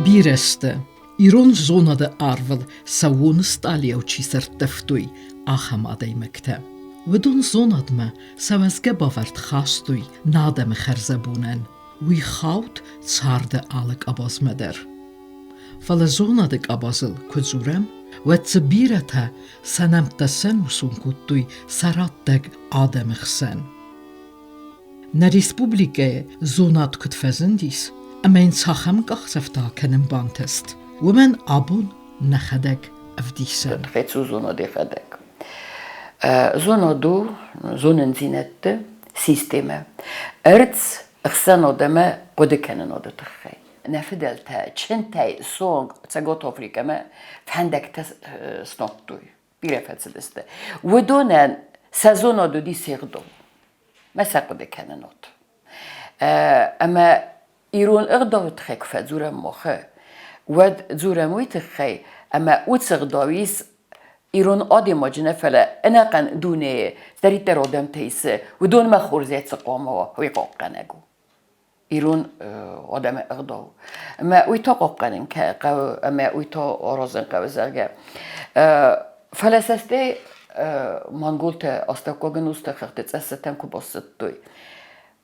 Бирӕ сты, ирон зонады арвыл сӕууон стъалыйау чи сӕрттывтой, ахӕм адӕймӕгтӕ. Уыдон зонадмӕ сӕ уӕзгӕ бавӕрд хастой нӕ адӕмы хӕрзӕбонӕн. Уый хауд царды алы къабазмӕ дӕр. Фӕлӕ зонады къабазыл куы дзурӕм, уӕд дзы бирӕтӕ сӕ нӕмттӕ сӕнусон кодтой сӕ раттӕг адӕмы хсӕн. Нӕ республикӕйы зонад куыд фӕзындис ӕмӕ йын цахӕм къахдзӕфтӕ акӕнын бантыст, уымӕн абон нӕхӕдӕг ӕвдисӕн. Хецу зонад йӕхӕдӕг. Зонад у зонындзинӕдты системӕ. Ӕрдз ӕхсӕнад ӕмӕ хъуыдыкӕнынады тыххӕй. Нӕ фыдӕлтӕ чынтӕй суанг Цӕгат Африкӕмӕ фӕндӕгтӕ снадтой. Бирӕ фӕцыдысты. Уыдонӕн сӕ зонад уыди се гъдау. Мӕ сӕ хъуыды кӕнынот. Ӕмӕ ирон ӕгъдауы тыххӕй куы фӕдзурӕм мохы, уӕд дзурӕм уый тыххӕй, ӕмӕ уыцы ӕгъдау ис ирон адӕймаджы нӕ, фӕлӕ ӕнӕхъӕн дунейы цыдӕриддӕр адӕмтӕ исы, уыдонмӕ хорзӕй цы хъуамӕ уа, уый хъахъхъӕнӕг у. Ирон адӕмы ӕгъдау. Ӕмӕ уый та хъахъхъӕнын хъӕуы ӕмӕ уый та аразын хъӕуы, зӕгъгӕ. Фӕлӕ сӕ стӕй монголтӕ астӕуккаг ӕнусты хӕхты цъӕссытӕм куы бассыдтой,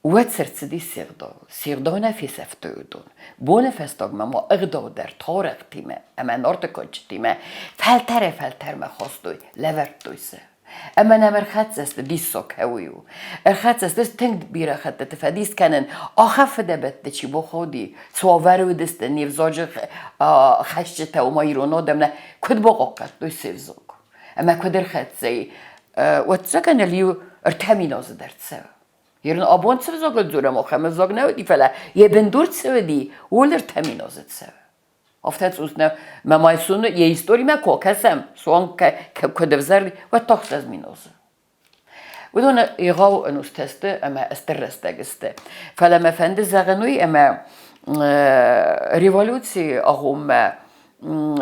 уӕд цы рцыди се гъдау? Се гъдау нӕ фесӕфтой уыдон. Боны фӕстагмӕ ма ӕгъдау дӕр таурӕгътимӕ ӕмӕ нарты кадджытимӕ фӕлтӕрӕй-фӕлтӕрмӕ хастой, лӕвӕрдтой сӕ. Ӕмӕ нӕм ӕрхӕццӕ сты, диссаг кӕуый у. Ӕрхӕццӕ сты тынг бирӕ хӕттыты фӕдис кӕнын, ахӕм фыдӕбӕтты чи бахауди, цы уавӕры уыдысты не взаджы хӕсджытӕ, ома ирон адӕм нӕ куыд бахъахъхъӕдтой се взаг. Ӕмӕ куыд ӕрхӕццӕ и, ӕвӕццӕгӕн ыл иу 3 000 азы дӕр цӕуы. Ирон абон цы взагыл дзурӕм, ахӕм ӕвзаг нӕ уыди, фӕлӕ йӕ бындур цы уыди, ууыл 3 000 азы цӕуы. Афтӕ цъус нӕ мӕ Майсуны йӕ историмӕ куы акӕсӕм, суанг куыд ӕвзӕр, уӕд та 6 000 азы. Уыдон егъау ӕнустӕ сты ӕмӕ стыр рӕстӕг сты. Фӕлӕ мӕ фӕнды зӕгъын уый, ӕмӕ революцийы агъоммӕ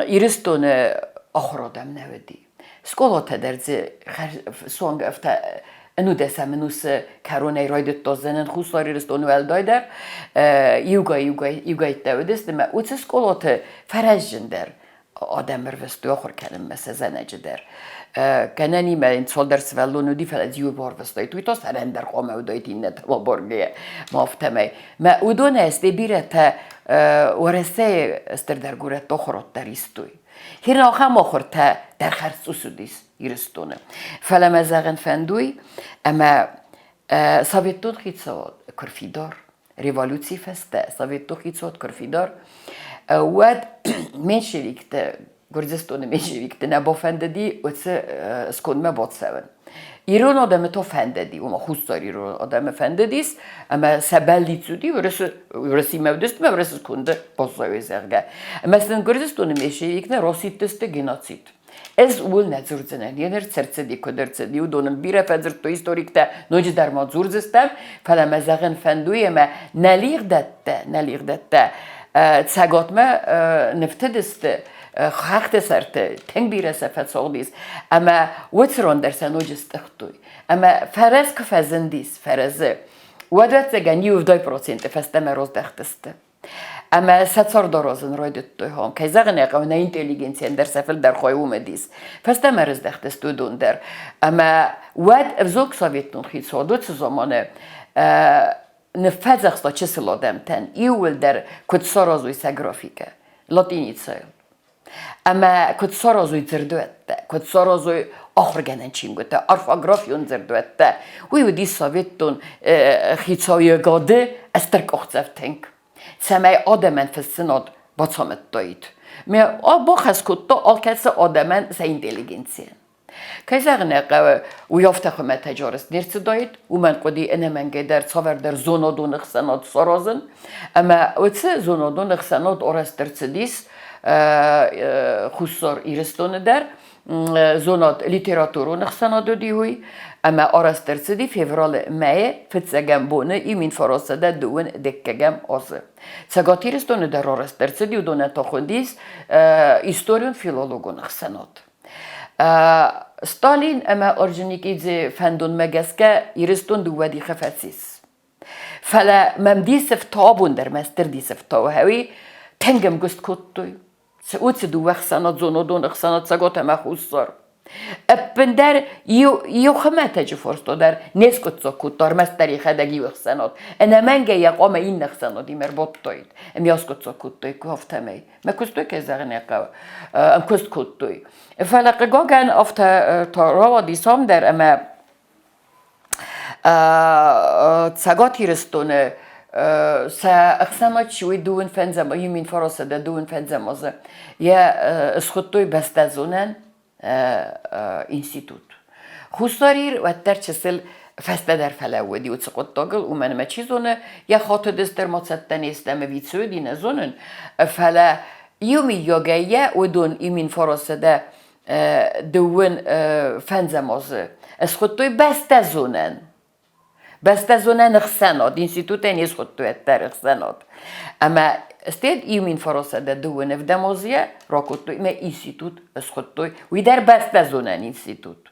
Ирыстоны ахуырадӕм нӕ уыди. Скъолатӕ дӕр дзы суанг афтӕ ӕнудӕсӕм ӕнусы кӕронӕй райдыдта зӕнӕн Хуссар Ирыстоны уӕлдайдӕр иугай-иугай иугӕйттӕ уыдысты ӕмӕ уыцы скъолаты фӕрӕзджындӕр адӕм ӕрвыстой ахуыр кӕнынмӕ сӕ зӕнӕджы дӕр. Кӕнӕнимӕ йын цалдӕр сывӕллон уыди, фӕлӕ дзы иу барвыстаид, уый та сӕрӕндӕр хъуамӕ уыдаид иннӕтӕм абаргӕйӕ, ма афтӕмӕй. Мӕ уыдонӕй стӕй бирӕтӕ Уӕрӕсейы стырдӕр горӕтты ахуырад дӕр истой. Хиры ахӕм ахуыртӕ дӕр хӕрзцъус уыдис Ирыстоны. Фӕлӕ мӕ зӕгъын фӕндуй, ӕмӕ Советтон хицауад куы рфидар, революцийы фӕстӕ Советтон хицауад куы рфидар, уӕд меньшевиктӕ, Гуырдзыстоны меньшевикты нӕ бафӕндыди уыцы скондмӕ бацӕуын. Ирон адӕмы та фӕндыди, ома Хуссар ирон адӕмы фӕндыдис, ӕмӕ сӕ бӕллиц уыди Уырысимӕ уыдысты ӕмӕ Уырысы сконды баззайой, зӕгъгӕ. Ӕмӕ сын Гуырдзыстоны меньшевиктӕ расидтысты геноцид. Ӕз ууыл нӕ дзурдзынӕн, йе ныр цы рцыди, куыд ӕрцыди, уыдон ын бирӕ фӕдзырдтой историктӕ, ноджыдӕр ма дзурдзыстӕм, фӕлӕ мӕ зӕгъын фӕндуй, ӕмӕ нӕ лигъдӕттӕ Цӕгатмӕ ныфтыдысты хӕхты сӕрты, тынг бирӕ сӕ фӕцагъдис, ӕмӕ уыцы ран дӕр сӕ ноджы стъыхтой. Ӕмӕ фӕрӕз куы фӕзындис, фӕрӕзы, уӕд ӕвӕццӕгӕн 90% фӕстӕмӕ раздӕхтысты. Ӕмӕ сӕ цардаразын райдыдтой хом. Кӕй зӕгъын ӕй хъӕуы, нӕ интеллигенцийӕн дӕр сӕ фылдӕр хай уым уыдис. Фӕстӕмӕ рыздӕхтысты уыдон дӕр. Ӕмӕ уӕд ӕвзонг советон хицауад уыцы заманы ныффӕдзӕхста чысыл адӕмтӕн иууылдӕр куыд саразой сӕ графикӕ латиницӕйыл. Ӕмӕ куыд саразой дзырдуӕттӕ, куыд саразой ахуыргӕнӕн чингуытӕ, орфографион дзырдуӕттӕ, уый уыди советтон хицауиуӕгады стыр къухдзӕф тынг, цӕмӕй адӕмӕн фыссынад бацамыдтаид. Ме бахӕс кодта алкӕцы адӕмӕн сӕ интеллигенцийӕн. Кӕй зӕгъын ӕй хъӕуы, уый афтӕ хуымӕтӕджы арӕзт не рцыдаид, уымӕн хъуыди ӕнӕмӕнгӕй дӕр цавӕрдӕр зонадон ӕхсӕнад саразын. Ӕмӕ уыцы зонадон ӕхсӕнад арӕзт ӕрцыдис Хуссар Ирыстоны дӕр. Зонад литературон ӕхсӕнад уыди уый, ӕмӕ арӕзт ӕрцыди февралы мӕйы фыццӕгӕм боны 1922 азы. Цӕгат Ирыстоны дӕр арӕзт ӕрцыди, уыдонӕн та хуындис историон-филологон ӕхсӕнад. Сталин ӕмӕ Орджоникидзе фӕндонмӕ гӕсгӕ Ирыстон дыууӕ дихы фӕцис. Фӕлӕ мӕм дисы фтау абон дӕр мӕ стыр дисы фтауы хӕуи. Тынг ӕмгуыст кодтой. Уыцы дыууӕ ӕхсӕнад, зонадон ӕхсӕнад Цӕгат ӕмӕ Хуссар. Ӕппындӕр иу хуымӕтӕджы фарста дӕр не скъуыддзаг кодта, ӕрмӕстдӕр йӕхӕдӕг иу ӕхсӕнад. Ӕнӕмӕнгӕй йӕ хъуамӕ иннӕ ӕхсӕнадимӕ ӕрбадтаид. Ӕмӕ аскъуыддзаг кодтой, афтӕмӕй. Мӕ куыстой, кӕй зӕгъын ӕй хъӕуы, ӕмкуыст кодтой. Фӕлӕ хъыгагӕн, афтӕ та рауадис ам дӕр, ӕмӕ Цӕгат Ирыстоны сӕ ӕхсӕнад чи уый дыууын фӕндзӕм, иу мин фарасӕдӕ дыууын фӕндзӕм азы йӕ схуыдтой бӕстӕзонӕн институт. Хуссар Ир уӕддӕр чысыл фӕстӕдӕр фӕлӕууыди уыцы хъуыддагыл, уымӕн ӕмӕ чи зоны, йӕ хатыдыс дӕр ма цӕттӕ не сты ӕмӕ цы уыди, нӕ зонын, фӕлӕ иу мыййагӕй йӕ уыдон иу мин фарасӕдӕ дыууын фӕндзӕм азы схуыдтой бӕстӕзонӕн. Бӕстӕзонӕн ӕхсӕнад, институтӕй не схуыдтой ӕддӕр ӕхсӕнад. Ӕмӕ стӕй иу мин фарасӕдӕ дыууын ӕвдӕм азы ракодтой ӕмӕ институт схуыдтой. Уый дӕр бӕстӕзонӕн институт.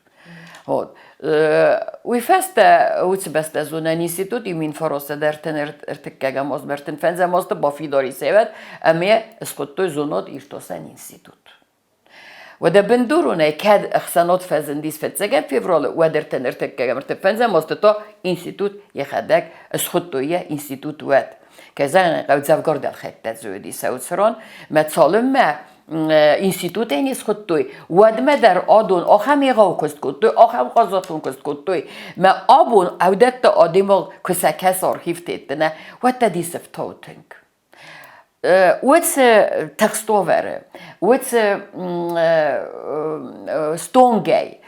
Вот. Уый фӕстӕ уыцы бӕстӕзонӕн институт иу мин фарасӕдӕ ӕртын ӕртыккӕгӕм азмӕ ӕртын фӕндзӕм азты бафидар и сӕвӕд ӕмӕ схуыдтой зонад иртасӕн институт. Уӕдӕ бындуронӕй кӕд ӕхсӕнад фӕзындис фыццӕгӕм февралы, уӕд ӕртын ӕртыккӕгӕм ӕртыфӕндзӕм азты та институт йӕхӕдӕг схуыдтой йӕ институт уӕд. Кӕй зӕгъын ӕй хъӕуы, дзӕвгар дӕлхӕйттӕ дзы уыди цӕуцрон. Мӕ цалынмӕ институтӕй не схуыдтой, уӕдмӕ дӕр адон ахӕм егъау куыст кодтой, ахӕм хъазуатон куыст кодтой. Мӕ абон ӕвдӕтты адӕмыл куы сӕ кӕсы архивтетты, нӕ, уӕд та дисы фтауы тынг. Уыцы тыхстуавӕры, уыцы стонгӕй,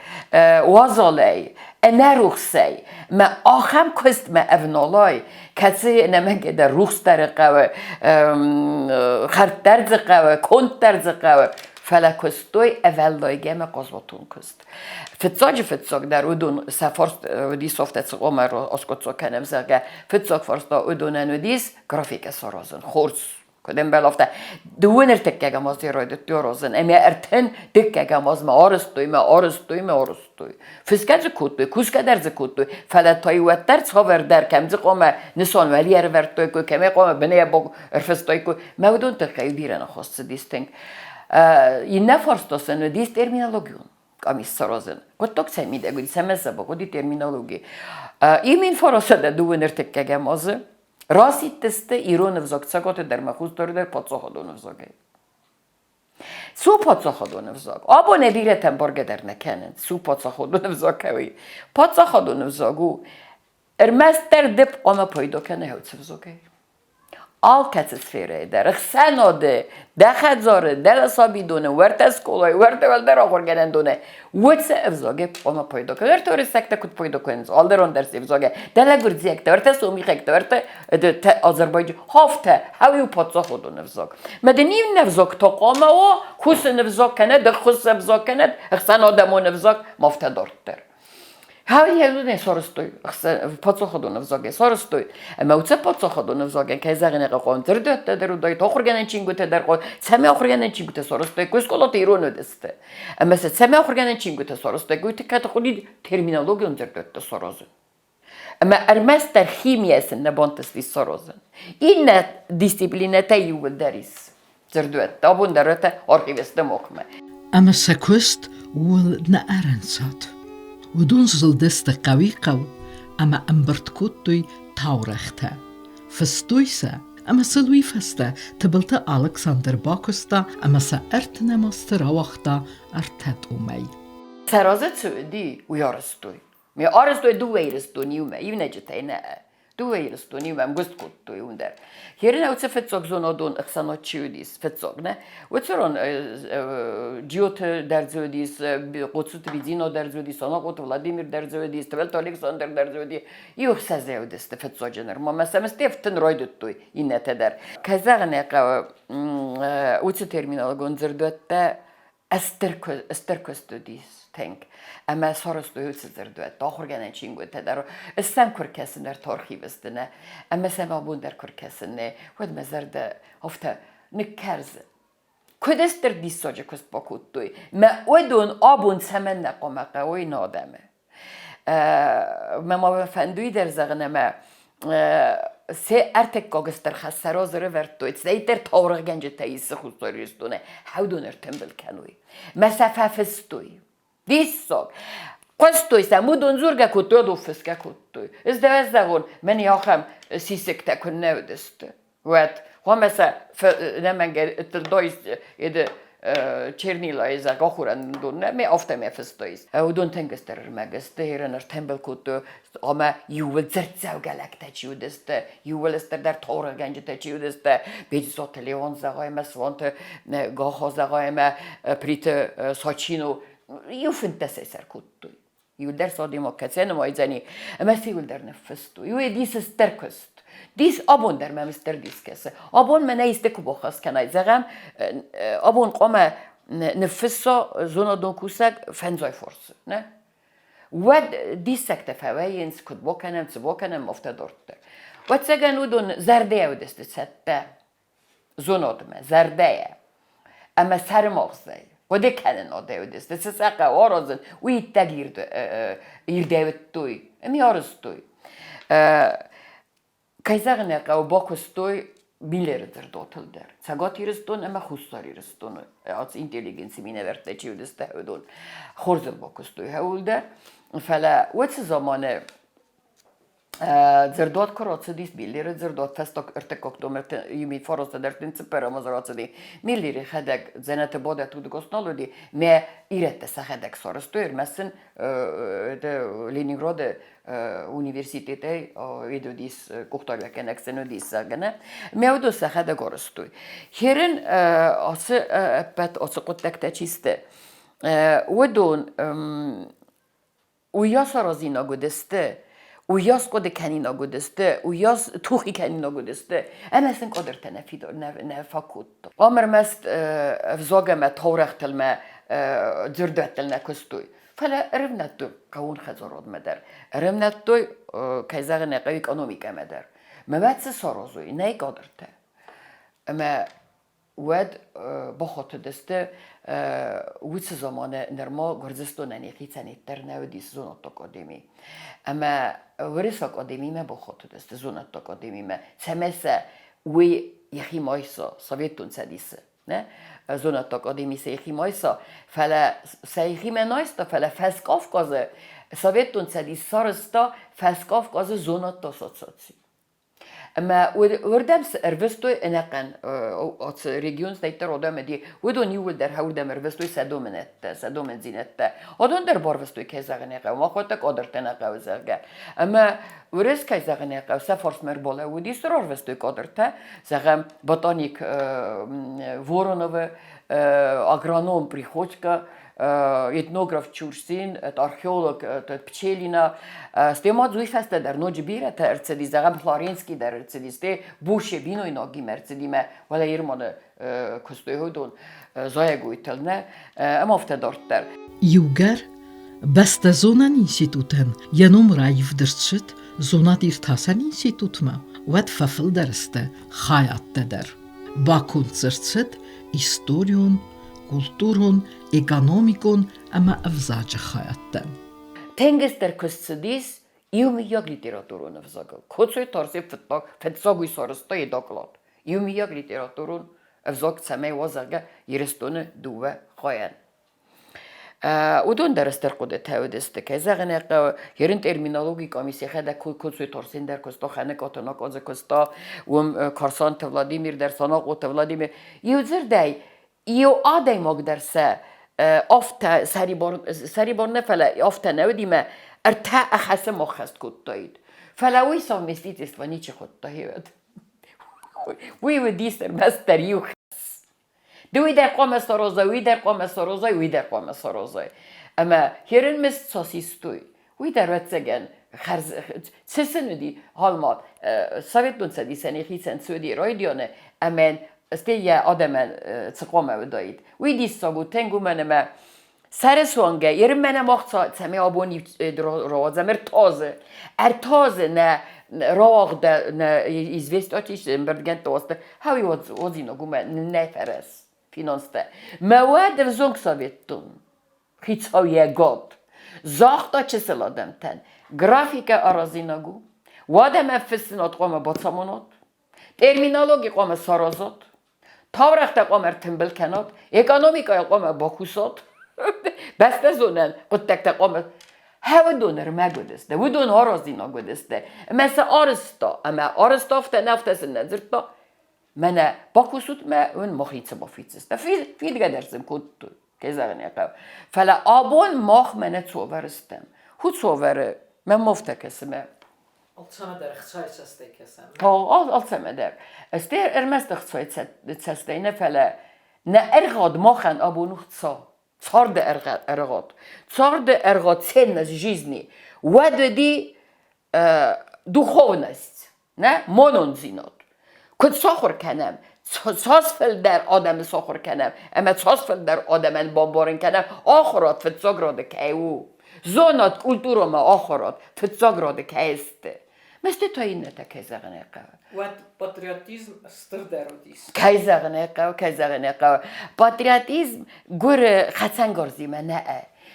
уазалӕй, ӕнӕрухсӕй мӕ ахӕм куыстмӕ ӕвналай, кӕцы ӕнӕмӕнгӕй дӕр рухс дӕр хъӕуы, хӕрд дӕр дзы хъӕуы, конд дӕр дзы хъӕуы, фӕлӕ куыстой ӕвӕллайгӕ ӕмӕ хъазуатон куыст. Фыццаджы фыццагдӕр уыдон сӕ фарст уыдис афтӕ цы хъуамӕ аскъуыддзаг кӕнӕм, зӕгъгӕ, фыццаг фарста уыдонӕн уыдис графикӕ саразын, хорз куыд ӕмбӕлы, афтӕ. Дыууын ӕртыккӕгӕм азы райдыдтой аразын, ӕмӕ ӕртын дыккӕгӕм азмӕ арӕзтой мӕ арӕзтой мӕ арӕзтой. Фысгӕ дзы кодтой, кусгӕ дӕр дзы кодтой, фӕлӕ та-иу уӕддӕр цавӕрдӕр кӕм дзы хъуамӕ нысан уӕле ӕрывӕрдтой, кӕмӕй хъуамӕ бынӕй ӕрфыстой, мӕ уыдон тыххӕй бирӕ ныхас цыдис тынг. Иннӕ фарста сын уыдис терминологион къамис саразын. Хъуыддаг цӕй мидӕг уыди, цӕмӕ дзӕбӕх уыди терминологи. Им инфорасадӕ дыууын ӕртыккӕгӕм азы расидтысты ирон ӕвзаг Цӕгаты дӕр ӕмӕ Хуссары дӕр паддзахадон ӕвзагӕй. Цы у паддзахадон ӕвзаг? Абон ӕй бирӕтӕ ӕмбаргӕ дӕр нӕ кӕнынц, цы у паддзахадон ӕвзаг кӕуый. Паддзахадон ӕвзаг у ӕрмӕстдӕр дып хъуамӕ пайда кӕна хӕуцы ӕвзагӕй. Алкӕцы сферӕйы дӕр, ӕхсӕнады, дӕ хӕдзары, дӕ сабидоны, уӕртӕ скъолайы, уӕртӕ уӕлдӕр ахуыргӕнӕндоны уыцы ӕвзагӕй хъуамӕ пайда кӕнай. Уӕртӕ уырыссӕгтӕ куыд пайда кӕнынц, алыран дӕр се взагӕй. Дӕлӕ гуырдзиӕгтӕ, уӕртӕ сомихӕгтӕ, уӕртӕ Азербайджан. Афтӕ, хӕу-иу паддзахадон ӕвзаг. Мӕ дын иннӕ ӕвзаг та хъуамӕ уа кусыны ӕвзаг кӕнӕ дыххуысы ӕвзаг кӕнӕ ӕхсӕнадӕмон ӕвзаг, ма афтӕ дарддӕр. Хӕуи сарӕзтой, паддзахадон ӕвзагӕй сарӕзтой. Ӕмӕ уыцы паддзахадон ӕвзагӕн, кӕй зӕгъын ӕй хъӕуы, дзырдуӕттӕ дӕр уыдаид, ахуыргӕнӕн чингуытӕ дӕр хъуыд, цӕмӕй ахуыргӕнӕн чингуытӕ сарӕзтой, куы скъолаты ирон уыдысты. Ӕмӕ сӕ цӕмӕй ахуыргӕнӕн чингуытӕ сарӕзтой, уый тыххӕй хъуыди терминологион дзырдуӕттӕ саразын. Ӕмӕ ӕрмӕстдӕр химийӕ сын нӕ бантысти саразын. Иннӕ дисциплинӕтӕ иууылдӕр ис дзырдуӕттӕ, абон дӕр это архивисты мохмӕ. Ӕмӕ сӕ куыст ууыл нӕ ӕрӕнцад. Уыдон зылдысты хъӕуи-хъӕу ӕмӕ ӕмбырд кодтой таурӕгътӕ. Фыстой сӕ, ӕмӕ сыл уый фӕстӕ Тыбылты Алыксандр бакуыста ӕмӕ сӕ ӕртынӕм азты рауагъта ӕртӕ тъомӕй. Сӕ разы цы уыди, уый арӕзтой. Ме арӕзтой дыууӕ Ирыстон иумӕ, иунӕджытӕй нӕ. Дыууӕ Ирыстон иумӕ ӕмгуыст кодтой уым дӕр. Херинӕ уыцы фыццаг зонадон ӕхсӕнад чи уыдис, фыццаг, нӕ? Уыцы рон Джиоты дӕр дзы уыдис, Хъоцыты Бидзино дӕр дзы уыдис, Санахъоты Владимир дӕр дзы уыдис, Тыбылты Александр дӕр дзы уыди. Иу ӕхсӕзӕй уыдысты фыццаджы нырма. Мӕ сӕм стефтын райдыдтой иннӕтӕ дӕр. Кӕй зӕгъын ӕй хъӕуы, уыцы терминологон дзырдуӕттӕ стыр куыст уыдис тынг. Ӕмӕ сарӕзтой уыцы дзырдуӕттӕ, ахуыргӕнӕн чингуытӕ дӕр. Ӕз сӕм куы ркӕсын ӕртӕ архивы нӕ, ӕмӕ сӕм абон дӕр куы ркӕсын, нӕ, уӕд мӕ зӕрдӕ афтӕ ныккӕрзы. Куыд стыр диссаджы куыст бакодтой, мӕ уыдон абон цӕмӕннӕ хъуамӕ хъӕуой нӕ адӕмы. Мӕ ма фӕндуй дӕр зӕгъын, ӕмӕ Се ӕртыккаг стыр хӕс сӕ разы ӕрӕвӕрдтой, цӕйдӕр таурӕгъгӕнджытӕ исы Хуссар Ирыстоны хӕудон ӕртымбыл кӕной. Мӕ сӕ фӕфыстой. Диссаг! Хъуыстой сӕм, уыдон дзургӕ кодтой, уыдон фысгӕ кодтой. Ӕз дӕр ӕз зӕгъон, мӕн ахӕм сисӕгтӕ куыннӕ уыдысты. Уӕд хъуамӕ сӕ нӕмӕнгӕй эды чернилайы зӕгъ ахуырӕндон нӕ афтӕ мӕ фыстой. Уыдон тынг стыр ӕрмӕг сты, ерын ӕртӕмбыл кодтой ӕмӕ иууыл дзырддзӕугӕ лӕгтӕ чи уыдысты, иууыл стырдӕр таурӕгъгӕнджытӕ чи уыдысты, Беджызаты Леон зӕгъ ӕмӕ Слонты Гахо зӕгъ ӕмӕ Плиты Сачино иу фынддӕсӕй сӕр кодтой. Иуылдӕр содимог кӕцӕй нымайдзӕни, ӕмӕ сӕ иуылдӕр ныффыстой. Уый дис стыр куыст. Дис абон дӕр мӕм стыр дис кӕсы. Абон мӕнӕ исты куы бахӕс кӕнай, зӕгъӕм, абон хъуамӕ ныффысса зонадон кусӕг фӕндзай фарсы, нӕ? Уӕд диссӕгтӕ фӕвӕййынц, куыд бакӕнӕм, цы бакӕнӕм, афтӕ дарддӕр. Ӕвӕццӕгӕн, уыдон зӕрдӕйӕ уыдысты цӕттӕ зонадмӕ, зӕрдӕйӕ ӕмӕ сӕрымагъзӕй. Хъуыды кӕнын адӕуыдысты, цы сӕ хъӕуы аразын, уый иттӕг ирдӕвыдтой ӕмӕ арӕзтой. Кӕй зӕгъын ӕй хъӕуы, бакуыстой Миллеры дзырдуатыл дӕр. Цӕгат Ирыстон ӕмӕ Хуссар Ирыстоны ацы интеллигенцийы минӕвӕрттӕ чи уыдысты, уыдон хорз ыл бакуыстой хӕуыл дӕр. Фӕлӕ уыцы заманы Дзырдуат куы рацыдис, Миллеры дзырдуат фӕстаг ӕртыккаг номерты ими фарастадӕр цыппӕрӕм аз рацыди. Миллеры хӕдӕг дзӕнӕты бадӕт удыгас нал уыди, мӕ ирӕттӕ сӕхӕдӕг сарӕзтой, ӕрмӕст сын Ленинграды университетӕй уыдис къухдариуӕггӕнӕг сын уыдис, зӕгъгӕ, нӕ. Мӕ уыдон сӕхӕдӕг арӕзтой. Херын ацы ӕппӕт ацы хъуыддӕгтӕ чи сты, уыдон уыйас аразинаг уыдысты, уыйас хъуыды кӕнинаг уыдысты, уыйас тухи кӕнинаг уыдысты, ӕмӕ сын къуыдыртӕ нӕ фидо нӕ фӕкодтой. Ам ӕрмӕст ӕвзаг ӕмӕ таурӕгътыл мӕ дзырдуӕттыл нӕ куыстой, фӕлӕ ӕрывнӕдтой хъӕууон хӕдзарадмӕ дӕр, ӕрывнӕдтой, кӕй зӕгъын ӕй хъӕуы, экономикӕмӕ дӕр. Мӕ мад цы саразой, нӕй кадртӕ. Ӕмӕ уӕд бахатыдысты уыцы заманы нырма Гуырдзыстонӕн йӕхицӕн дӕр нӕ уыдис зонадты академи. Ӕмӕ Уырыссаг академимӕ бахатыдысты зонадты академимӕ, цӕмӕй сӕ уый йӕхи ма иса Советон Цӕдисы. Не? Зонадты академи сӕ йӕхи ма иса, фӕлӕ сӕ йӕхимӕ нӕ иста, фӕлӕ Фӕскавказы Советон Цӕдис сарӕзта Фӕскавказы зонадты ассоциаци. Ӕмӕ уырдӕм цы ӕрвыстой ӕнӕхъӕн ацы регион стӕйддӕр адӕм уыди, уыдон иууылдӕр уырдӕм ӕрвыстой сӕ домӕнӕдтӕ, сӕ домӕндзинӕдтӕ. Адон дӕр барвыстой, кӕй зӕгъын ӕй хъӕуы, махуӕттӕ кадртӕ нӕ хъӕуы, зӕгъгӕ. Ӕмӕ уырыс, кӕй зӕгъын ӕй хъӕуы, сӕ фарсмӕ ӕрбалӕууыди, цы рарвыстой кадртӕ, зӕгъӕм, ботаник Вороновы, агроном Приходько, этнограф Чурсин, археолог Пчелина, стӕй ма уый фӕстӕ дӕр ноджы бирӕтӕ ӕрцыди, зӕгъӕм, Флоренский дӕр ӕрцыди, стӕй Буше бинойнагимӕ ӕрцыди мӕ уӕлӕ Ирманы куыстой уыдон зайӕгойтыл, нӕ, ӕмӕ афтӕ дарддӕр. Иугӕр Бӕстӕзонӕн институтӕн йӕ ном раивд ӕрцыд зонад-иртасӕн институтмӕ, уӕд фӕфылдӕр сты хайадтӕ дӕр. Баконд дзы ӕрцыд историон, культурон, экономикон ӕмӕ ӕвзаджы хайадтӕ. Тенгиз дӕр куыст цыдис иумӕйаг литературон ӕвзагыл. Коцой Тарсе фыццаг, фыццаг уый сарӕзта йӕ доклад. Иумӕйаг литературон ӕвзаг цӕмӕй уа, зӕгъгӕ, Ирыстоны дыууӕ хайӕн. Уыдон дӕр стыр хъуыдытӕ уыдысты. Кӕй зӕгъын ӕй хъӕуы, ерын терминологи къамис йӕхӕдӕг Коцой Торсен дӕр куыста, Хӕныкъаты Накъадзе куыста, уым Карсанты Владимир дӕр, Санахъоты Владимир. Иу дзырдӕй, иу адӕймаг дӕр сӕ афтӕ сӕрибар, сӕрибар нӕ, фӕлӕ афтӕ нӕ уыди мӕ ӕртӕ ахӕсы ӕххӕст кодтаид. Фӕлӕ уый совместительство ничи хуыдта, уӕд. Уый уыдис ӕрмӕстдӕр иу хӕс. Ды уый дӕр хъуамӕ саразай, уый дӕр хъуамӕ саразай, уый дӕр хъуамӕ саразай. Ӕмӕ херынмыст цас истой, уый дӕр ӕвӕццӕгӕн хӕрз цы сын уыди Халмат Советон Цӕдисӕн йӕхицӕн цы уыди райдианы ӕмӕ стӕй йӕ адӕмӕн цы хъуамӕ уыдаид. Уый диссаг у тынг, уымӕн ӕмӕ сӕрысуангӕ ерын мӕнӕ мах цӕмӕй абон рауадзӕм ӕртазы. Ӕртазы нӕ рауагъдӕ нӕ известьати ӕмбырдгӕндты уацты хауи уадзинаг уымӕ нӕ фӕрӕз финанстӕ. Мӕ уӕд ӕвзонг советтон хицау йӕ гот. Загъта чысыл адӕмтӕн, графикӕ аразинаг у. Уӕдӕ мӕ фыссынад хъуамӕ бацамонат, терминологи хъуамӕ саразат, таурӕгътӕ хъуамӕ ӕртымбыл кӕнат, экономикӕйыл хъуамӕ бакусат, бӕстӕзонӕн хъуыддӕгтӕ хъуамӕ. Хӕ уыдон ӕрмӕг уыдысты, уыдон аразинаг уыдысты. Ӕмӕ сӕ арызта, ӕмӕ арызта афтӕ нӕ, афтӕ сын нӕ дзырдта. Мӕнӕ бакусут мӕ уын мӕхицӕн бафиддзыстӕм. Фидгӕ дӕр сын кодтой, кӕй зӕгъын ӕй хъӕуы. Фӕлӕ абон мах мӕнӕ цовӕр стӕм. Ху цовӕры мӕ мофтӕ кӕсы мӕ. Алцӕмӕ дӕр ӕхцайы цӕстӕй кӕсӕм. Алцӕмӕ дӕр. Стӕй ӕрмӕст ӕхцайы цӕстӕй нӕ, фӕлӕ нӕ ӕргъад махӕн абон у хца. Царды ӕргъад. Царды ӕргъад ценность жизни. Уӕд уыди духовность, нӕ монондзинад. Куыд сахуыр кӕнӕм, цас фылдӕр адӕмы сахуыр кӕнӕм ӕмӕ цас фылдӕр адӕмӕн бамбарын кӕнӕм, ахуырад фыццаг рады кӕй у, зонад, культурӕмӕ ахуырад фыццаг рады кӕй сты. Мӕсты та иннӕтӕ, кӕй зӕгъын ӕй хъӕуы. Уӕд патриотизм стырдӕр уыдис. Кӕй зӕгъын ӕй хъӕуы, кӕй зӕгъын ӕй хъӕуы. Патриотизм гуыры хӕцӕнгарзимӕ нӕ,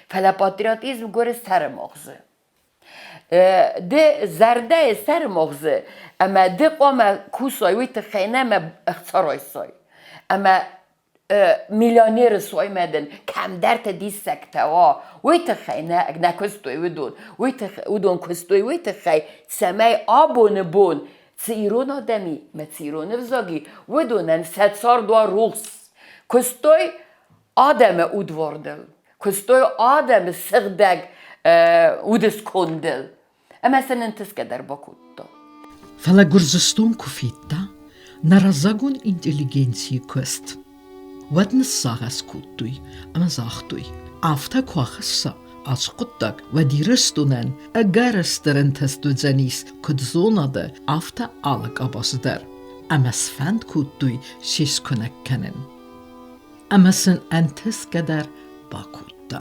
фӕлӕ патриотизм гуыры сӕры магъзы. Ды зӕрдӕйы сӕрмагъзы ӕмӕ ды хъуамӕ кусай уый тыххӕй нӕ ӕмӕ ӕхца райсай. Ӕмӕ миллионеры соймӕ дын кӕмдӕрты диссӕгтӕ уа, уый тыххӕй нӕ, нӕ куыстой уыдон. Уый тых, уыдон куыстой уый тыххӕй, цӕмӕй абоны бон цы ирон адӕм и мӕ цы ирон ӕвзаг и, уыдонӕн сӕ цард уа рухс. Куыстой адӕмы удвардыл, куыстой адӕмы сыгъдӕг удыскондыл ӕмӕ сын ӕнтысгӕ дӕр бакодта. Фӕлӕ Гуырдзыстон куы федта нӕ раззагон интеллигенцийы куыст, уӕд ныссагъӕс кодтой ӕмӕ загътой, афтӕ куы ахӕсса ацы хъуыддаг, уӕд Ирыстонӕн ӕгӕр стыр ӕнтыст уыдзӕнис куыд зонады, афтӕ алы къабазы дӕр. Ӕмӕ сфӕнд кодтой се скуынӕг кӕнын. Ӕмӕ сын ӕнтысгӕ дӕр бакодта.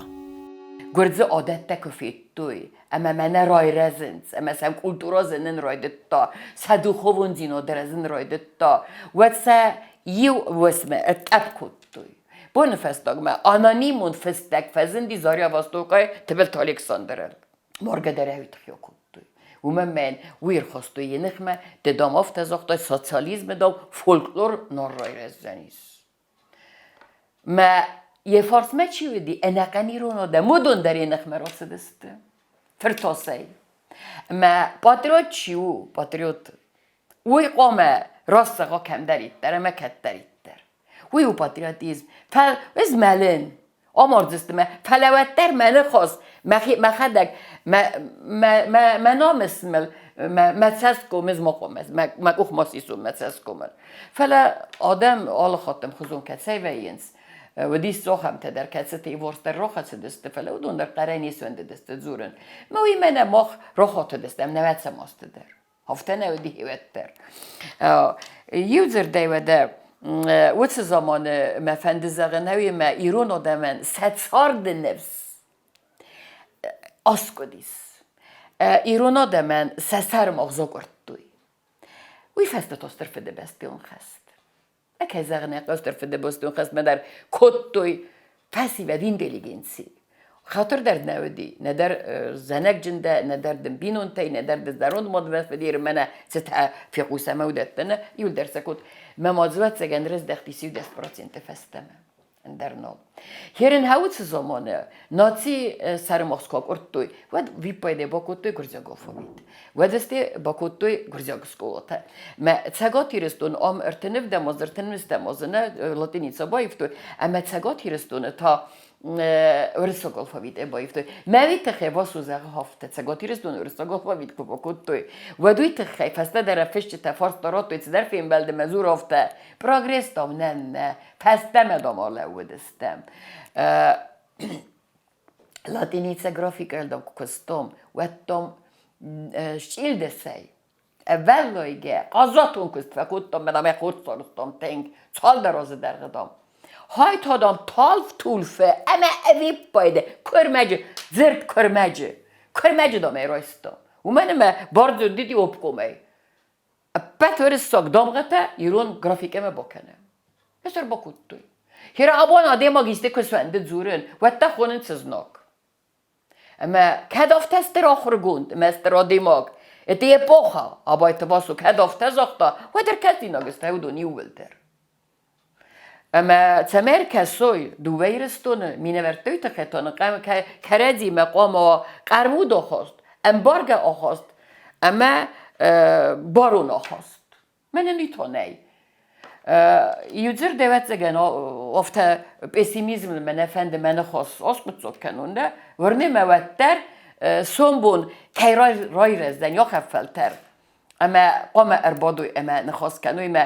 Гуырдзы адӕттӕ куы федтой, ӕмӕ мӕнӕ райрӕзынц, ӕмӕ сӕм культурӕ зынын райдыдта, сӕ духовондзинад рӕзын райдыдта, уӕд сӕ иу уысмы тъӕпп кодтой. Боны фӕстагмӕ анонимон фыстӕг фӕзынди Заря Востокӕй Тыбылты Александрӕн. Маргӕ дӕр ӕй тыххӕй кодтой. Уымӕн мӕн уый ӕрхастой йӕ ныхмӕ, ды дам афтӕ загътай, социализмы дам фольклор нал райрӕздзӕнис. Мӕ йӕ фарсмӕ чи уыди, ӕнӕхъӕн ирон адӕм, уыдон дӕр йӕ ныхмӕ рацыдысты. Фыртасӕй. Мӕ патриот чи у, патриот, уый хъуамӕ раст зӕгъа кӕмдӕриддӕр ӕмӕ кӕддӕриддӕр. Уый у патриотизм. Фӕл ӕз мӕлын, амардзысты мӕ, фӕлӕ уӕддӕр мӕ ныхас, мӕхи, мӕхӕдӕг, мӕ, мӕ, мӕ, мӕ намыс мыл, мӕ, мӕ цӕсгом ӕз ма хъуамӕ, мӕ, мӕ къух ма сисон мӕ цӕсгомыл. Фӕлӕ адӕм алы хатт ӕмхуызон кӕцӕй вӕййынц, уыдис ахӕмтӕ дӕр, кӕцыты иворстдӕр рахӕцыдысты, фӕлӕ уыдон дӕр хъӕрӕй не суӕндыдысты дзурын. Мӕ уый мӕнӕ мах рахатыдыстӕм нӕуӕдзӕм азты дӕр. Афтӕ нӕ уыди уӕддӕр. Иу дзырдӕй уӕдӕ уыцы заманы мӕ фӕнды зӕгъын, ӕви мӕ ирон адӕмӕн сӕ царды ныфс аскъуыдис. Ирон адӕмӕн сӕ сӕрмагъз акъуырдтой. Уый фӕстӕ та Стыр Фыдыбӕстӕйон хӕст. Кӕй зӕгъын ӕй хъӕуы, Стыр Фыдыбӕстӕйон хӕстмӕ дӕр кодтой фӕсивӕд интеллигенци. Хатыр дӕр нӕ уыди, нӕдӕр зӕнӕгджын дӕ, нӕдӕр дын бинонтӕй, нӕдӕр дын зӕронд мадмӕ фыдир, мӕнӕ цытӕ фехъусӕм уыдӕттӕ нӕ, иуылдӕр сӕ код. Мӕ мад ӕвӕццӕгӕн раздӕхтис 10% фӕстӕмӕ. Ӕндӕр нал. Херенхауы цы заманы наци сӕрымагъз куы акъуырдтой, уӕд виппайды бакодтой гуырдзиаг алфавит. Уӕд сте бакодтой гуырдзиаг скъолатӕ. Мӕ Цӕгат Ирыстон ам ӕртынӕвдӕм аз, ӕртынныстӕм азы нӕ латиница баивтой, ӕмӕ Цӕгат Ирыстоны та уырыссаг алфавитӕй баивтой. Мӕ уый тыххӕй Васо зӕгъы афтӕ, Цӕгат Ирыстоны уырыссаг алфавит куы бакодтой, уӕд уый тыххӕй фӕстӕдӕр фысджытӕ фарста радтой цыдӕр фембӕлды мӕ дзуры афтӕ, прогресс дам нӕм нӕ, фӕстӕмӕ дам алӕууыдыстӕм. Латиница графикӕйыл дам куы куыстом, уӕд дам счъилдесӕй ӕвӕллойгӕ хъазуатон куыст фӕкодтам, мӕ дам ӕххуырсарызтам тынг, цалдӕр азы дӕргъы дам. Хайтадам талф-тулфы ӕмӕ ӕвиппайды куырмӕджы, дзырд куырмӕджы, куырмӕджы дам ӕй райстам. Уымӕн ӕмӕ бардзырд уыди обкомӕй. Ӕппӕт уырыссаг дамгъӕтӕ ирон графикӕмӕ бакӕны. Ӕз ӕрбакодтой. Хера абон адӕймаг исты куы сфӕнды дзурын, уӕд та хонынц знаг. Ӕмӕ кӕд афтӕ стыр ахуыргонд ӕмӕ стыр адӕймаг, Это эпоха, Абайты Васо кӕд афтӕ загъта, уӕд ӕркӕсинаг сты уыдон иууылдӕр. Ӕмӕ цӕмӕй ӕркӕсой дыууӕ Ирыстоны минӕвӕртты тыххӕй та кӕрӕдзимӕ хъуамӕ уа хъӕрмуд ахаст, ӕмбаргӕ ахаст ӕмӕ барон ахаст. Мӕнӕн уый та нӕй. Иу дзырд, ӕвӕццӕгӕн, афтӕ пессимизм мӕ нӕ фӕнды мӕ ныхас аскъуыддзаг кӕнон, дӕ уырны мӕ уӕддӕр сомбон кӕй райрӕздзӕн ахӕм фӕлтӕр ӕмӕ хъуамӕ ӕрбадой ӕмӕ ныхас кӕной мӕ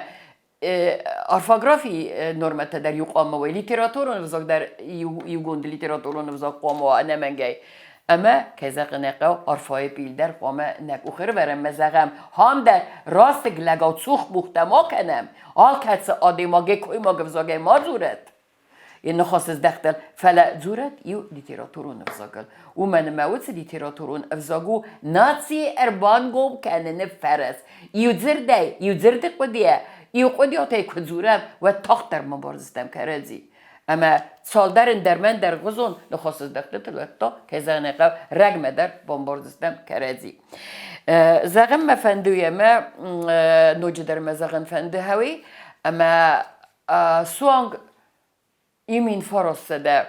орфографийы нормӕтӕ дӕр иу хъуамӕ уой, литературон ӕвзаг дӕр иугонд литературон ӕвзаг хъуамӕ уа ӕнӕмӕнгӕй. Ӕмӕ, кӕй зӕгъын ӕй хъӕуы, арфӕйы пил дӕр хъуамӕ нӕ къухы ӕрывӕрӕм ӕмӕ зӕгъӕм, хам дӕр расыг лӕгау цух-бухтӕ ма кӕнӕм, алкӕцы адӕймаг йӕ коймаг ӕвзагӕй ма дзурӕд, йӕ ныхасыздӕхтыл, фӕлӕ дзурӕд иу литературон ӕвзагыл. Уымӕн ӕмӕ уыцы литературон ӕвзаг у нацийы ӕрбангом кӕныны фӕрӕз. Иу дзырдӕй, иу дзырды хъуыдыйӕ, иу хъуыдыйатӕй куы дзурӕм, уӕд тагъддӕр бамбардзыстӕм кӕрӕдзи. Ӕмӕ цалдӕр ӕндӕрмӕ ӕндӕргъуызон ныхасыздӕхтытыл уӕдта, кӕй зӕгъын ӕй хъӕуы, рӕгмӕ дӕр бамбардзыстӕм кӕрӕдзи. Зӕгъын мӕ фӕнды ӕмӕ ноджыдӕр мӕ зӕгъын фӕнды хӕуи, ӕмӕ суанг имин фарассӕдӕ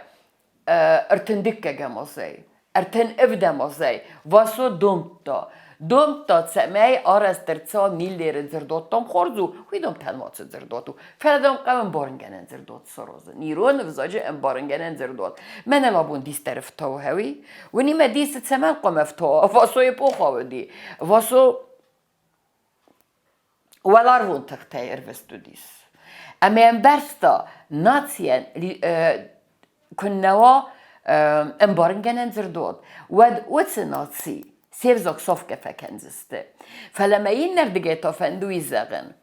ӕртындыккӕгӕм азӕй, ӕртын ӕвдӕм азӕй Васо домдта. Домдта, цӕмӕй арӕзт ӕрцӕуа Миллеры дзырдуаттӕм хорз у, уый дам тӕлмацы дзырдуат у. Фӕлӕ дам хъӕуы ӕмбарынгӕнӕн дзырдуат саразын. Ирон ӕвзаджы ӕмбарынгӕнӕн дзырдуат. Мӕнӕн абон дис дӕр ӕфтауы хӕуи. Уынимӕ дисы цӕмӕн хъуамӕ ӕфтауа? Васо эпохӕ уыди. Васо уӕларвон тыхтӕй ӕрвыст уыдис. Ӕмӕ ӕмбӕрста, нацийӕн куыннӕ уа ӕмбарынгӕнӕн дзырдуат, уӕд уыцы наци се взаг сафгӕ фӕкӕндзысты. Фӕлӕ мӕ иннӕрдыгӕй та фӕнды уый зӕгъын,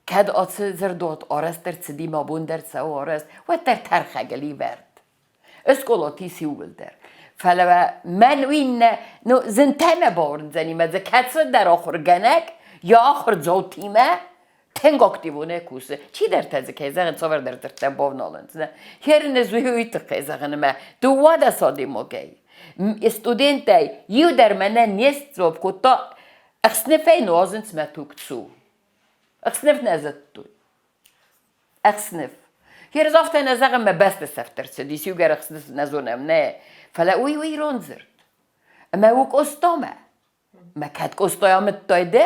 кӕд ацы дзырдуат арӕзт ӕрцыди, мӕ абон дӕр цӕуы арӕзт, уӕддӕр тӕрхӕгыл ивӕрд. Скъолати иууылдӕр. Фӕлӕ мӕн уый нӕ, ну, зынтӕй мӕ бауырндзӕни, мӕ дзы кӕцыдӕр ахуыргӕнӕг йӕ ахуырдзаутимӕ тынг активонӕй кусы. Чидӕртӕ дзы, кӕй зӕгъын, цавӕрдӕр дзырдтӕ бавналынц. Хӕрын ӕз уый тыххӕй зӕгъын, ӕмӕ 12 адӕймагӕй, студенттӕй иу дӕр мӕнӕн не сдзуапп кодта, ӕхснифӕй нуазынц мӕ туг цу. Ӕхсниф нӕ зыдтой. Ӕхсниф. Херз афтӕ нӕ зӕгъӕм, мӕ бӕсты сӕфт ӕрцыдис, иугӕр ӕхсниф нӕ зонӕм, нӕ. Фӕлӕ уый у ирон дзырд. Ӕмӕ у Къостамӕ. Мӕ кӕд Къостай амыдтай дӕ,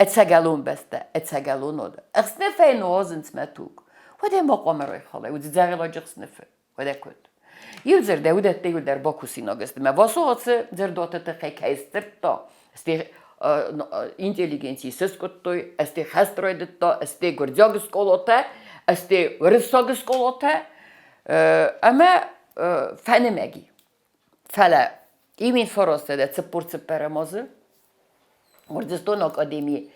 ӕцӕгӕлон бӕстӕ, ӕцӕгӕлон од. Ӕхснифӕй нуазынц мӕ туг. Уӕдӕ ма хъуамӕ райхалай, уыд дзӕгъӕладжы ӕхснифы. Уӕдӕ куыд? Иу дзырдӕй уыдӕттӕ иуылдӕр бакусинаг сты. Мӕ Васо ацы дзырдуаты тыххӕй кӕй сдзырдта, стӕй интеллигенци сыскъуыдтой, стӕй хӕст райдыдта, стӕй гуырдзиаг скъолатӕ, стӕй уырыссаг скъолатӕ ӕмӕ фӕнымӕги. Фӕлӕ имин фарастӕ 44-ӕм азы Гуырдзыстоны академийы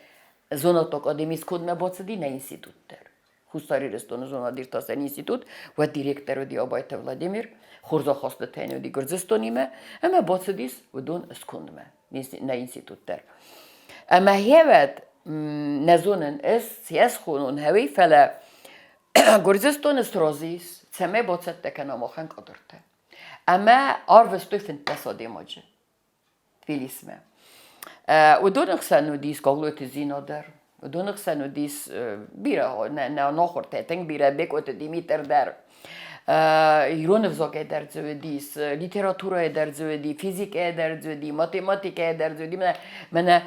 зонадты академийы скондмӕ бацыди нӕ институт дӕр. Хуссар Ирыстоны зонад-иртасӕн институт, уӕд директор уыди Абайты Владимир, хорз ахастытӕ йын уыди Гуырдзыстонимӕ, ӕмӕ бацыдис уыдон скондмӕ, нӕ институт дӕр. Ӕмӕ хевӕд нӕ зонын ӕз, цы ӕз хонон хӕуи, фӕлӕ Гуырдзыстоны сразы ис, цӕмӕй бацӕттӕ кӕна махӕн кадртӕ. Ӕмӕ арвыстой 15 адӕймаджы Тбилисмӕ. Уыдоны хсӕн уыдис Гаглойты Зино дӕр. Уыдоны хсӕн уыдис бирӕ нӕ нохуыртӕ, тынг бирӕ Бекъоты Димитр дӕр. Ирон ӕвзагӕй дӕр дзы уыдис, литературӕйӕ дӕр дзы уыди, физикӕйӕ дӕр дзы уыди, математикӕйӕ дӕр дзы уыди. Мӕнӕ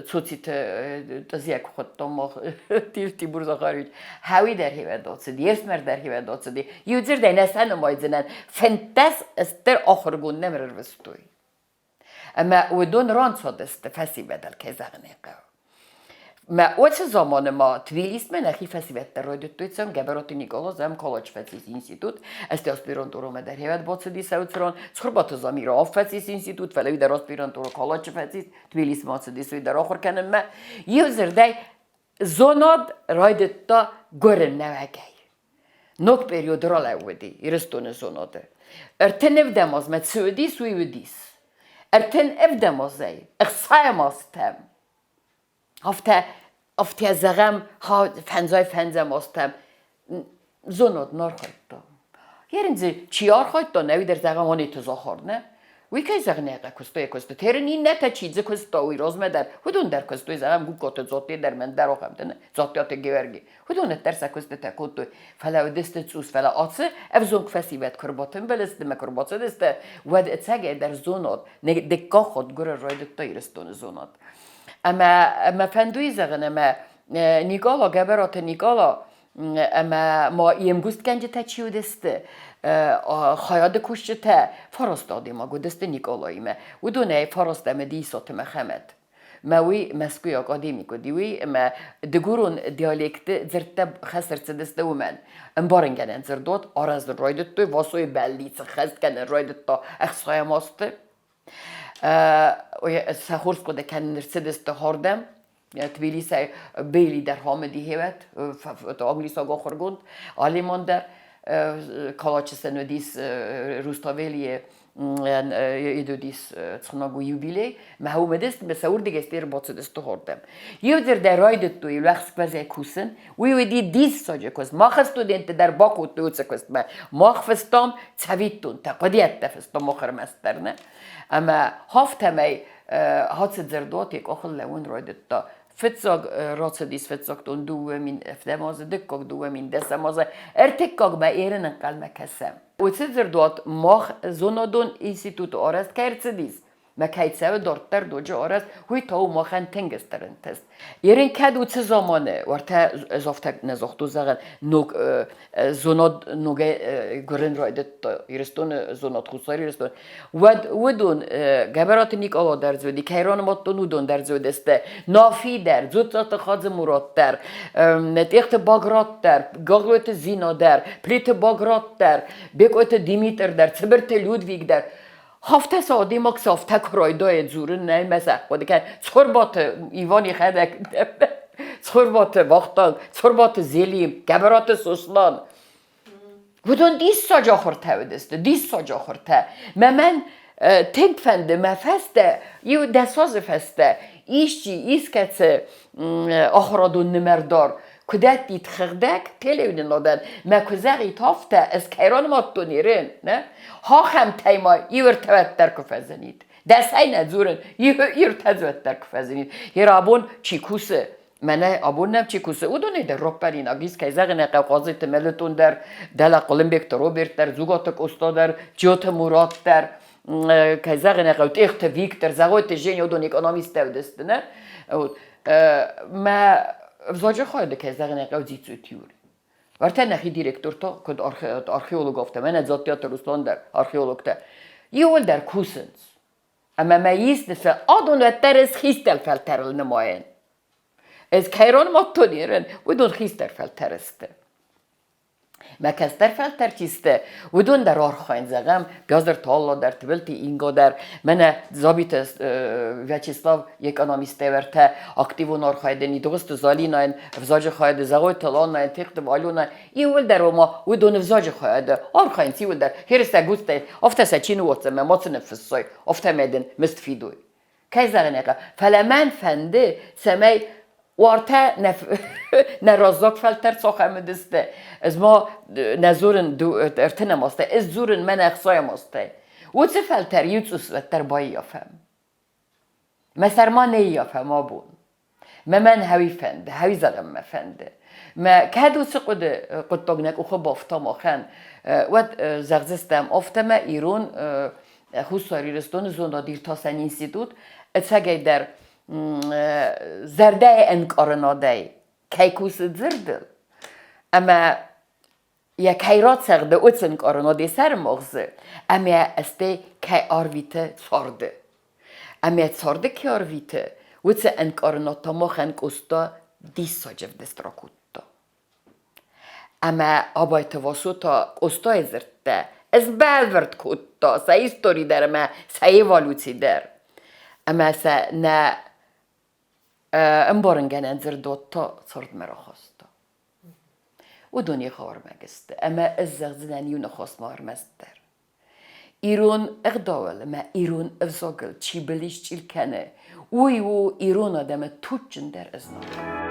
Цоциты Тъызиа куы хуыдтам мах, Тимур Захарович, хӕуи дӕр хивӕд ацыди, ефсымӕр дӕр хивӕд ацыди. Иу дзырдӕй нӕ сӕ нымайдзынӕн, 15 стыр ахуыргонд нӕм ӕрвыстой. Ӕмӕ уыдон ранцадысты фӕсивӕдыл, кӕй зӕгъын ӕй хъӕуы. Мӕ уыцы заманы ма Тбилисмӕ нӕхи фӕсивӕд дӕр райдыдтой цӕуын. Гӕбӕраты Николоз ӕм колледж фӕцис институт, ӕз аспирантурӕмӕ дӕр хевӕд бацыди цӕуцрон. Цхуырбаты Замира фӕцис институт, фӕлӕ уый дӕр аспирантурӕ колледжы фӕцис, Тбилисмӕ ацыдис уый дӕр ахуыр кӕнынмӕ. Иу дзырдӕй, зонад райдыдта гуырын нӕуӕгӕй. Ног период ралӕууыди Ирыстоны зонады. 37 азмӕ цы уыдис, уый уыдис. 37 азӕй ӕхсайӕм азтӕм афтӕ, афтӕ зӕгъӕм, фӕндзай фӕндзӕм азтӕм зонад нӕ архайдта. Ерын дзы чи архайдта, нӕ уый дӕр зӕгъӕм, Онеты Захар, нӕ? Уый кӕй зӕгъын ӕй хъӕуы, куыстой куысты. Терын иннӕтӕ чи дзы куыста, уый размӕ дӕр, уыдон дӕр куыстой, зӕгъӕм, Гугкоты Дзотте дӕр, мӕн дӕр ахӕмтӕ нӕ, Дзаттиаты Геуӕрги. Уыдон дӕр сӕ куыстытӕ кодтой, фӕлӕ уыдысты цъус, фӕлӕ ацы ӕвзонг фӕсивӕд куы рбатымбыл сты ӕмӕ куы рбацыдысты, уӕд ӕцӕгӕйдӕр зонад, дыккаг хатт гуырын райдыдта Ирыстоны зонад. Ӕмӕ мӕ фӕндуй зӕгъын, ӕмӕ Никъала, Гӕбӕраты Никъала ӕмӕ ма йе мгуыстгӕнджытӕ чи уыдысты, хайады кусджытӕ, фараст адӕймаг уыдысты Никъалаимӕ. Уыдонӕй фараст ӕмӕ Дисоты Мӕхӕмӕт. Мӕ уый Мӕскуыйы академик уыди, уый ӕмӕ дыгурон диалекты дзырдтӕ хӕс ӕрцыдысты уымӕн. Ӕмбарынгӕнӕн дзырдуат аразын райдыдтой, Васойы бӕллицы хӕст кӕнын райдыдта ӕхсайӕм азты. Сӕ хорз хъуыды кӕнын ӕрцыдысты хӕрдӕм. Тбилисӕй Бейли дӕр хамыди хевӕт, англисаг ахуыргонд, алимон дӕр. Калачы уыдис Руставелийы идудис цхнагу юбилей, мӕ уымӕдест мӕ сӕ уырдыгӕй ӕрбацыдысты хордӕм. Иу дзырдӕй райдыдтой уӕхсквӕзӕй кусын, уый уыди диссаджы куыст. Мах студентты дӕр бакодтой уыцы куыстмӕ. Мах фыстам цӕвиттонтӕ, хъуыдыйӕдтӕ фыстам мах ӕрмӕстдӕр, нӕ? Ӕмӕ афтӕмӕй ацы дзырдуат йӕ къухыл лӕууын райдыдта. Фыццаг рацыдис фыццагтон 2007 азы, дыккаг 2010 азы, ӕртыккагмӕ ерын ӕнхъӕлмӕ кӕсӕм. Уыцы дзырдуат мах зонадон институты арӕзт кӕй ӕрцыдис, мӕ кӕй цӕуы дарддӕр доджы арӕзт, уый та у махӕн тынг стыр ӕнтыст. Ерын кӕд уыцы заманы, уӕртӕ ӕз афтӕ нӕ загътон, зӕгъын, ног зонад ногӕй гуырын райдыдта Ирыстоны зонад, Хуссар Ирыстон, уӕд уыдон Гӕбӕраты Никъала дӕр дзы уыди, кӕй ранымадтон, уыдон дӕр дзы уыдысты, Нафи дӕр, Дзуццаты Хадзымурат дӕр, Тъехты Баграт дӕр, Гаглойты Зина дӕр, Плиты Баграт дӕр, Бекъойты Димитр дӕр, Цыбырты Людвиг дӕр. Афтӕ сӕ адӕймаг сӕ афтӕ куы райдайа дзурын, нӕ мӕ сӕ хъуыды кӕн, Цхуырбаты Иван йӕхӕдӕг, Цхуырбаты Вахтанг, Цхуырбаты Зелим, Гӕбӕраты Сослан. Уыдон диссаджы ахуыртӕ уыдысты, диссаджы ахуыртӕ. Мӕ мӕн тынг фӕнды, мӕ фӕстӕ, иу дӕс азы фӕстӕ исчи искӕцы ахуырадон нымӕрдар куы дӕттид хыгъдӕг телеуынынадӕн, мӕ куы зӕгъид афтӕ, ӕз кӕй ранымадтон Ирен, нӕ? Ахӕмтӕй ма иу ӕртӕвӕддӕр куы фӕзынид. Дӕсӕй нӕ дзурын, иу ӕртӕдзуӕддӕр куы фӕзынид. Йе абон чи кусы, мӕнӕ абон нӕм чи кусы, уыдонӕй дӕр раппаринаг ис, кӕй зӕгъын ӕй хъӕуы, Хъазиты Мелитон дӕр, дӕлӕ Хъуылымбегты Роберт дӕр, Дзугаты Къоста дӕр, Джиоты Мурат дӕр, кӕй зӕгъын ӕй хъӕуы, Тъехты Виктор, Зӕгъойты Женя, уыдон экономисттӕ уыдысты, нӕ? Мӕ взаджы хайады, кӕй зӕгъын ӕй хъӕуы, Дзиццойты Юри. Уӕртӕ нӕхи директор та, куыд археолог, афтӕ, мӕнӕ Дзаттиаты Руслан дӕр, археологтӕ, иууылдӕр кусынц. Ӕмӕ мӕ исты адон уӕддӕр ӕз хистӕр фӕлтӕрыл нымайын. Ӕз кӕрон мадтон ерын, уыдон хистӕр фӕлтӕр сты. Мӕ кӕстӕр фӕлтӕр чи сты, уыдон дӕр архайын, зӕгъӕм, Бязырты Алла дӕр, Тыбылты Инго дӕр, мӕнӕ Дзабиты Вячеслав экономисттӕ ӕвӕртӕ активон архайды, Нидгъуызты Залинайӕн, ӕвзаджы хайады, Зӕгъойты Ланайӕн, Техты Валюнайӕн, иууылдӕр ома уыдон ӕвзаджы хайады архайынц иууылдӕр. Херестӕ гуцтӕй, афтӕ сӕ чи ныууадздзӕн мӕ ма цы ныффыссой, афтӕмӕй дын мызд фидой. Кӕй зӕгъын ӕй хъӕуы, фӕлӕ мӕн фӕнды, цӕмӕй уартӕ нӕ, нӕ раззаг фӕлтӕр цахӕм уыдысты. Ӕз ма нӕ дзурын ӕртынӕм азтӕй, ӕз дзурын мӕнӕ ӕхсайӕм азтӕй. Уыцы фӕлтӕр иу цъус уӕддӕр баййафӕм. Мӕ сӕрма не ййафӕм абон. Мӕ мӕн хӕуи фӕнды, хӕуи зӕгъын мӕ фӕнды. Мӕ кӕд уыцы хъуыды хъуыддаг нӕ къухы бафта махӕн, уӕд зӕгъдзыстӕм, афтӕ мӕ ирон Хуссар Ирыстоны зонад-иртасӕн институт ӕцӕгӕйдӕр зӕрдӕйы ӕнкъарынадӕй кӕй кусы дзырдыл, ӕмӕ йӕ кӕй рацӕгъды, уыцы ӕнкъарынад йӕ сӕры магъзы, ӕмӕ стӕй кӕй арвиты царды. Ӕмӕ царды кӕй арвиты, уыцы ӕнкъарынад та махӕн Къоста диссаджы ӕвдыст ракодта. Ӕмӕ Абайты Васо та Къостайы дзырдтӕ сбӕлвырд кодта сӕ истори дӕр ӕмӕ сӕ эволюци дӕр. Ӕмӕ сӕ нӕ ӕмбарынгӕнӕн дзырдуат та цардмӕ рахаста. Уыдон егъау сты ӕмӕ ӕз зӕгъдзынӕн иу ныхас ма ӕрмӕстдӕр. Ирон ӕгъдауыл ӕмӕ ирон ӕвзагыл чи былисчъил кӕны, уый у ирон адӕмы туджджындӕр ӕзнаг.